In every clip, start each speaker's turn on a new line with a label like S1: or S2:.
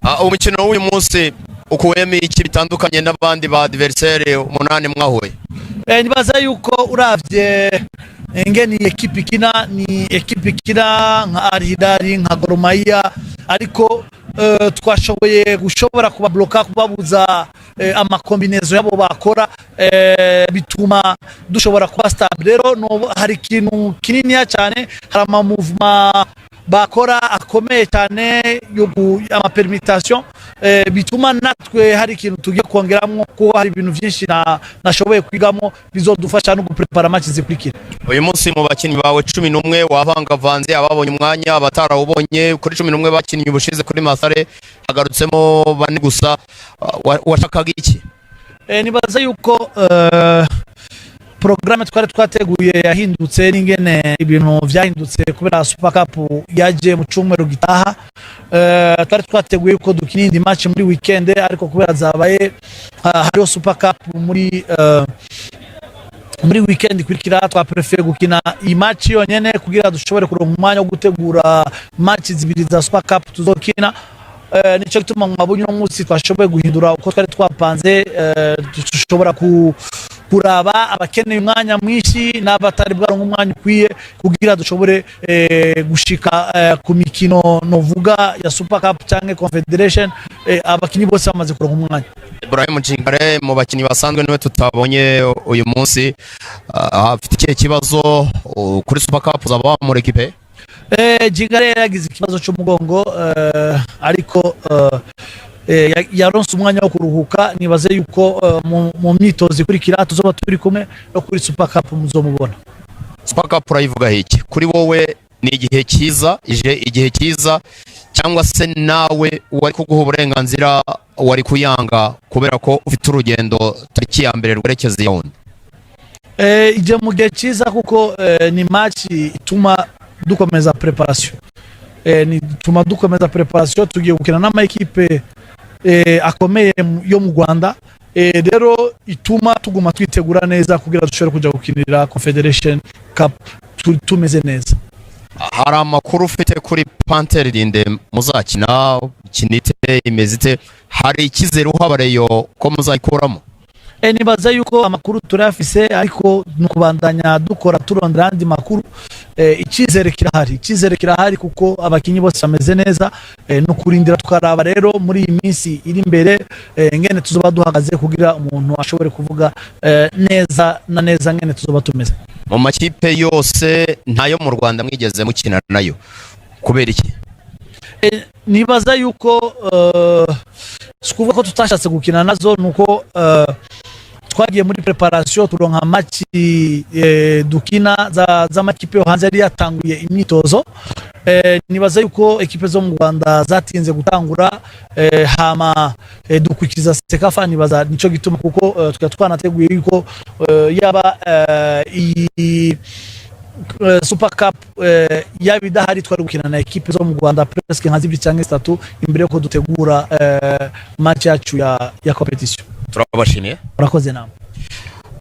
S1: Ah, umukino w'uyu munsi ukuyemo iki bitandukanye n'abandi ba adversaire umunani mwahuye?
S2: Nibaza yuko uravye ingene iyi ekipe ikina, ni ekipe ikina nka Al Hilal, nka Gor Mahia, ariko twashoboye gushobora kubabloka, kubabuza ama combinaisons yabo bakora, bituma dushobora kuba stable. Rero no, hari ikintu kininiya cyane, hari ama mouvements bakora akomeye cyane yo ama permutations, bituma natwe hari ikintu tugiye kongeramo, kuko hari ibintu byinshi nashoboye kwigamo bizodufasha no guprepara match zikurikira.
S1: Uyu munsi mu bakinnyi bawe 11 wavangavanze ababonye umwanya, abatarawubonye. Kuri 11 bakinnye ubushize kuri Mathare hagarutsemo bane gusa. Ah, washakaga iki?
S2: Nibaza yuko programme twari twateguye yahindutse n'ingene ibintu vyahindutse kubera Super Cup yaje mu cyumweru gitaha. Twari twateguye yuko dukina indi match muri weekend, ariko kubera zabaye hariho Super Cup muri weekend ikurikira, twaprefeye gukina iyi match yonyene kugira dushobore kuronka umwanya wo gutegura match zibiri za Super Cup tuzokina. Nico gituma mwabonye uno munsi twashoboye guhindura uko twari twapanze, dushobora kuraba abakeneye umwanya mwinshi n'abatari bwaronka umwanya ukwiye kugira dushobore gushika ku mikino novuga ya Super Cup canke Confederation, abakinyi bose bamaze kuronka umwanya.
S1: Ibrahim Jingare mu bakinnyi basanzwe niwe tutabonye uyu munsi. Ah, afite ikihe kibazo? Kuri Super Cup uzaba wamurekipe?
S2: Jingare yaragize ikibazo cy'umugongo, ariko yaronse umwanya wo kuruhuka. Nibaze yuko mu myitozo ikurikira tuzoba turi kumwe, no kuri Super Cup muzomubona.
S1: Super Cup urayivuga iki? Kuri wowe ni igihe cyiza, ije igihe cyiza, cyangwa se nawe wari kuguha uburenganzira wari kuyanga kubera ko ufite urugendo tariki ya mbere rwerekeza i Yaounde?
S2: Ije mu gihe cyiza kuko ni match ituma dukomeza préparation, ni ituma dukomeza préparation. Tugiye gukina n'amakipe akomeye yo mu Rwanda, rero ituma tuguma twitegura neza kugira dushobore kuja gukinira Confederation Cup tumeze neza.
S1: Hari amakuru ufite kuri Panthère Rinde muzakina? Ikina ite, imeze ite? Hari icyizere uha aba Rayon ko muzayikuramo?
S2: Nibaza yuko amakuru turayafise, ariko ni ukubandanya dukora turondera andi makuru. Icyizere kirahari, icyizere kirahari kuko abakinyi bose bameze neza. Ni ukurindira tukaraba rero muri iyi minsi iri imbere ngene tuzoba duhagaze kugira umuntu ashobore kuvuga neza na neza ngene tuzoba tumeze.
S1: Mu makipe yose ntayo mu Rwanda mwigeze mukina nayo, kubera iki?
S2: Nibaza yuko si ukuvuga ko tutashatse gukina nazo, nuko twagiye muri préparation turonka match dukina z'amakipe yo hanze yari yatanguye imyitozo. Nibaza yuko ekipe zo mu Rwanda zatinze gutangura, hama dukurikiza CECAFA. Nibaza nico gituma, kuko twari twanateguye yuko yaba iyi Super Cup yaba idahari, twari gukina na ekipe zo mu Rwanda presque nka zibiri cyangwa zitatu imbere yuko dutegura match yacu ya compétition.
S1: Turabashimiye.
S2: Murakoze namwe.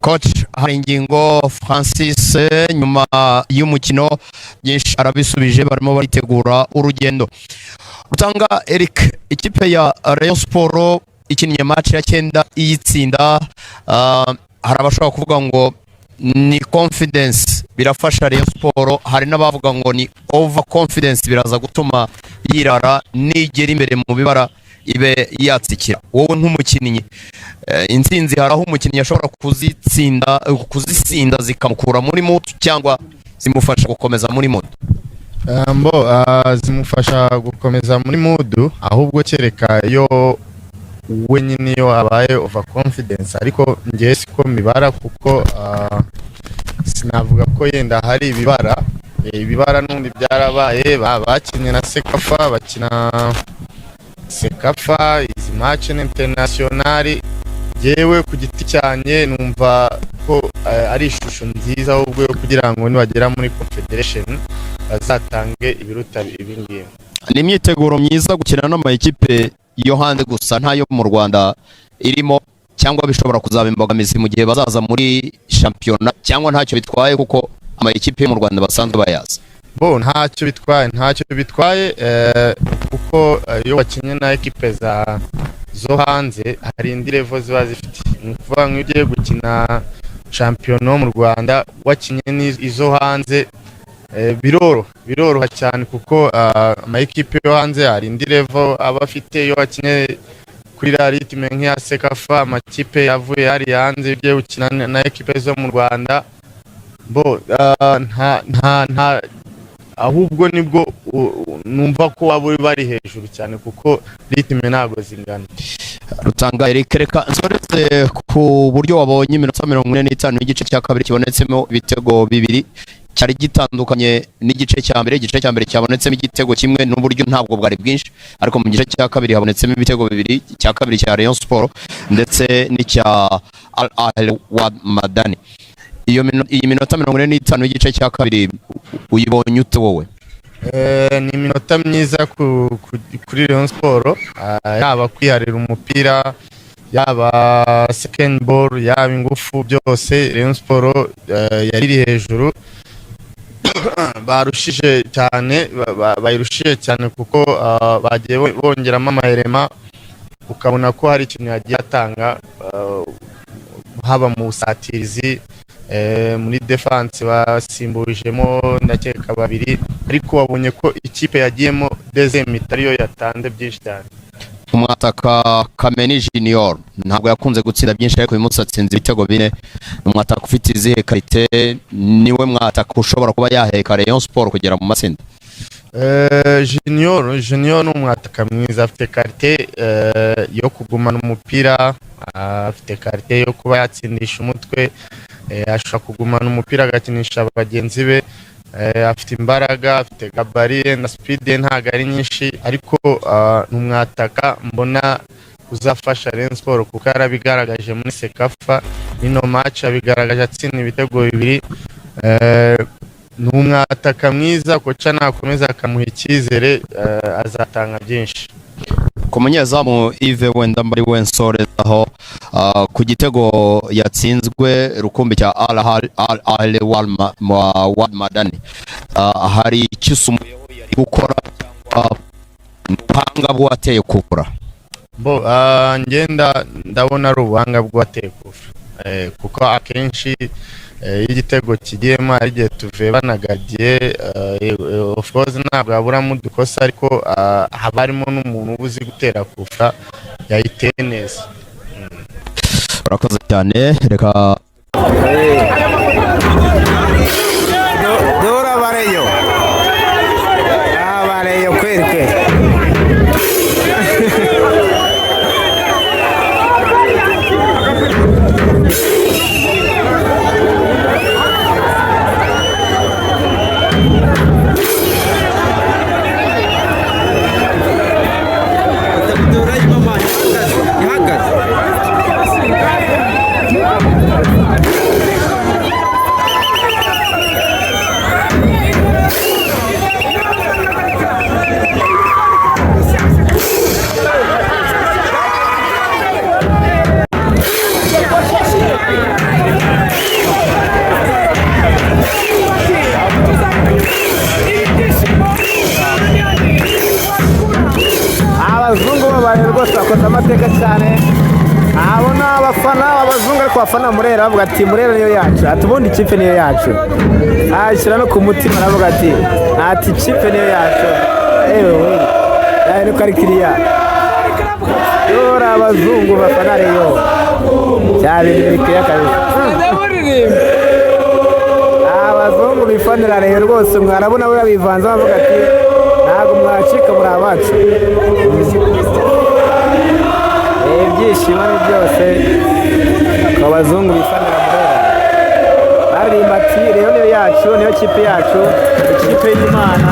S1: Coach Haringingo Francis nyuma y'umukino byinshi arabisubije, barimo baritegura urugendo. Rutanga Eric, ikipe ya Rayon Sport ikinnye match ya cyenda iyitsinda. Hari abashobora kuvuga ngo ni confidence, birafasha Rayon Sport, hari n'abavuga ngo ni over confidence, biraza gutuma yirara nigera imbere mu bibara ibe yatsikira. Wowe nk'umukinnyi, intsinzi hari aho umukinnyi ashobora kuzitsinda, kuzisinda zikamukura muri mood cyangwa zimufasha gukomeza muri mood?
S3: Mbo zimufasha gukomeza muri mood, ahubwo kereka iyo we nyine iyo abaye over confidence, ariko njyewe siko mbibara kuko sinavuga ko yenda hari ibibara. Ibibara n'ubundi byarabaye, bakinnye na CECAFA, bakina CECAFA, izi match international. Yewe ku giti cyanjye numva ko ari ishusho nziza ahubwo yo kugira ngo nibagera muri Confederation bazatange ibiruta ibi ngibi.
S1: Ni imyiteguro myiza gukina n'amakipe yo hanze gusa ntayo mu Rwanda irimo, cyangwa bishobora kuzaba imbogamizi mu gihe bazaza muri shampiyona, cyangwa ntacyo bitwaye kuko amakipe yo mu Rwanda basanzwe bayazi?
S3: Bo ntacyo bitwaye, ntacyo bitwaye, kuko ko iyo wakinnye na ekipe za zo hanze hari indi level ziba zifite. Ni ukuvuga ngo iyo ugiye gukina shampiyona wo mu Rwanda wakinnye n'izo hanze, biroroha cyane kuko ama ekipe yo hanze hari indi level aba afite. Iyo wakinnye kuri la rythme nk'iya CECAFA, amakipe yavuye hariya hanze, iyo ugiye gukina na ekipe zo mu Rwanda bo nta ahubwo nibwo numva ko waba uri bari hejuru cyane kuko rythme ntabwo zingana.
S1: Rutanga Eric, reka nsoreze ku buryo wabonye iminota 45 y'igice cya kabiri kibonetsemo ibitego bibiri, cyari gitandukanye n'igice cya mbere. Igice cya mbere cyabonetsemo igitego kimwe n'uburyo ntabwo bwari bwinshi, ariko mu gice cya kabiri habonetsemo ibitego bibiri, icya kabiri cya Rayon Sport ndetse n'icya Al Ahly Wad Madani. Iyi minota 45 y'igice cya kabiri uyibonye ute wowe?
S3: Ni iminota myiza kuri Rayon Sport, yaba kwiharira umupira, yaba second ball, yaba ingufu, byose Rayon Sport yari iri hejuru. Barushije cyane, bayirushije cyane kuko bagiye bongeramo amahirema, ukabona ko hari ikintu yagiye atanga, haba mu busatirizi, muri defense basimbujemo ndakeka babiri, ariko wabonye ko ikipe yagiyemo deuxième mi-temps ariyo yatanze byinshi cyane.
S1: Umwataka Kameni Junior ntabwo yakunze gutsinda byinshi, ariko uyu munsi atsinze ibitego bine. Ni umwataka ufite izihe qualité? Niwe mwataka ushobora kuba yaheka Rayon Sport kugera mu matsinda?
S3: Junior ni umwataka mwiza, afite qualité yo kugumana umupira, afite qualité yo kuba yatsindisha umutwe, ashobora kugumana umupira agakinisha bagenzi be, afite imbaraga, afite gabarit na speed ye ntabwo ari nyinshi, ariko ni umwataka mbona uzafasha Rayon Sport kuko yarabigaragaje muri CECAFA, nino match abigaragaje atsinda ibitego bibiri. Ni umwataka mwiza, koca nakomeza akamuha icyizere, azatanga byinshi.
S1: Ku munyezamu Yves, wenda mbari we nsorezaho, ku gitego yatsinzwe rukumbi cya Al Ahly Wad Madani, hari icyo usumuyeho yari gukora cyangwa ni ubuhanga bw'uwateye kukura?
S3: Bo ngenda ndabona ari ubuhanga bw'uwateye kufra, kuko akenshi iyo igitego kigiyemo hari igihe tuvuye banagagiye. Of course ntabwo haburamo udukosa, ariko haba harimo n'umuntu uba uzi gutera kufra, yayiteye neza.
S1: Urakoze cyane, reka
S4: Dore abareyo, abareyo kweli kweli.
S5: Ihagaze.
S4: Abazungu babaye rwose bakoze amateka cyane. Abo ni abafana abazungu, ariko abafana Murera bavuga ati Murera niyo yacu, ati ubundi ikipe niyo yacu, ashyira no ku mutima aravuga ati ikipe niyo yacu. Ewe we, yawe niko ari kiriya yora abazungu bafana reyo bya bintu bikwiye kabisa. Abazungu bifanira reyo rwose, mwarabona we babivanze bavuga ati ntabwo mwacika muri abacu. Ibyishimo ni byose ku bazungu bifanira Murera, baririmba ati reyo niyo yacu, niyo kipe yacu, ikipe y'Imana.